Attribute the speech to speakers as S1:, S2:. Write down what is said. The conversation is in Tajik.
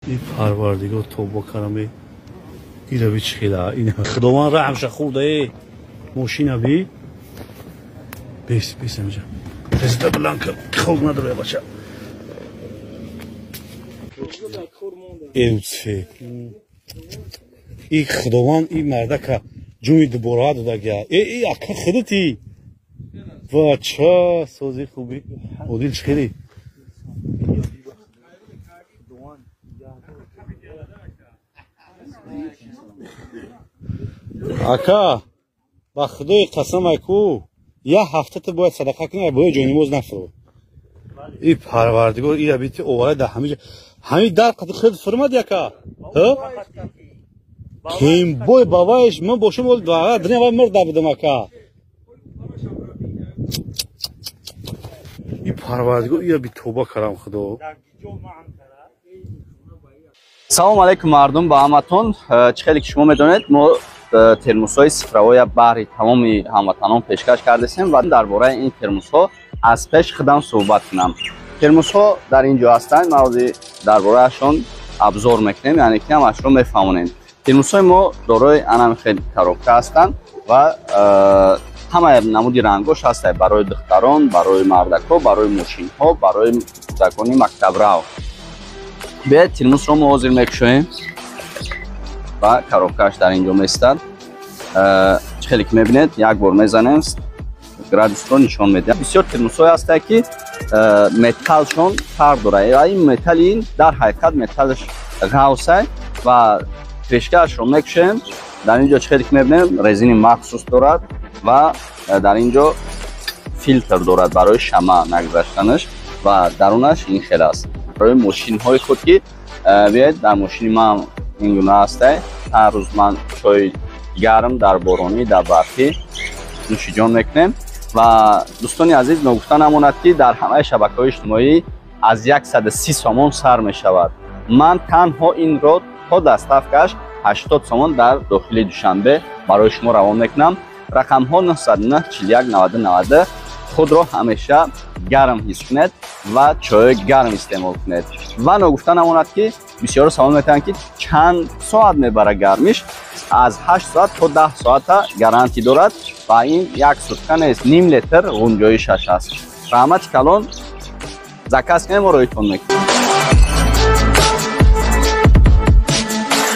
S1: И Парвардигор, тобо караме. Ира би чихела. Ина Худованд раҳмша хурда э. Мошина би. Бес, бес амҷа. Резда бланка хоб надора бача. Эуцфе. И Худованд и мардака ҷуми дубора додагия. Э, э, ака худати. Бача, сози хуби. Одил чихели. Ака, ба худои қасам айку, як ҳафта ту бояд садақа кунӣ, бояд ҷойнамоз нафурӯ. И Парвардигор, ира бити овара да ҳамиҷа. Ҳами дар қад худ фурмад яка. Ҳа? Ким бой баваиш ман бошам ол да дня вай мурда будам ака. И Парвардигор, ира би тоба карам худо.
S2: Салом алейкум мардум ба ҳаматон. Чӣ хеле ки шумо медонед, мо термусҳои сифравоя баҳри тамоми ҳамватанон пешкаш кардесем ва дар бораи ин термусҳо аз пеш худам суҳбат кунам. Термусҳо дар ин ҷо ҳастанд, ма ҳозир дар бораашон абзор мекунем, яъне ки ҳамашро мефаҳмонем. Термусҳои мо дорои анам хел коробка ҳастанд ва ҳамаи намуди рангош ҳастанд барои духтарон, барои мардакҳо, барои мошинҳо, барои кӯдакони мактабрав. Биёед термусро мо ҳозир мекушоем ва коробкааш дар ин ҷо меистад. Чӣ хеле ки мебинед, як бор мезанем, градусро нишон медиҳад. Бисёр термусҳое ҳастанд ки металлшон фарқ дорад ва ин металли ин дар ҳақиқат металлаш ғавсай ва крышкаашро мекушоем. Дар ин ҷо чӣ хеле ки мебинем, резини махсус дорад ва дар ин ҷо филтр дорад барои шама нагузаштанаш ва дарунаш ин хел аст. Барои мошинҳои худ ки биёед, дар мошини ман ин гуна ҳастай. Ҳар рӯз ман чойи гарм дар боронӣ, дар барфӣ нӯшиҷон мекунем. Ва дӯстони азиз, ногуфта намонад ки дар ҳамаи шабакаҳои иҷтимоӣ аз 130 сомон сар мешавад. Ман танҳо инро то доставкаш 80 сомон дар дохили Душанбе барои шумо равон мекунам. Рақамҳо 909 41 90 90. Худро ҳамеша гарм ҳис кунед ва чойи гарм истеъмол кунед. Ва ногуфта намонад ки бисёро савол метавонанд ки чанд соат мебарад гармиш. Аз 8 соат то 10 соата гарантӣ дорад ва ин як сутка нест, ним литр ғунҷоишаш аст. Раҳмати калон, заказ кунед, мо роҳитон мекунем.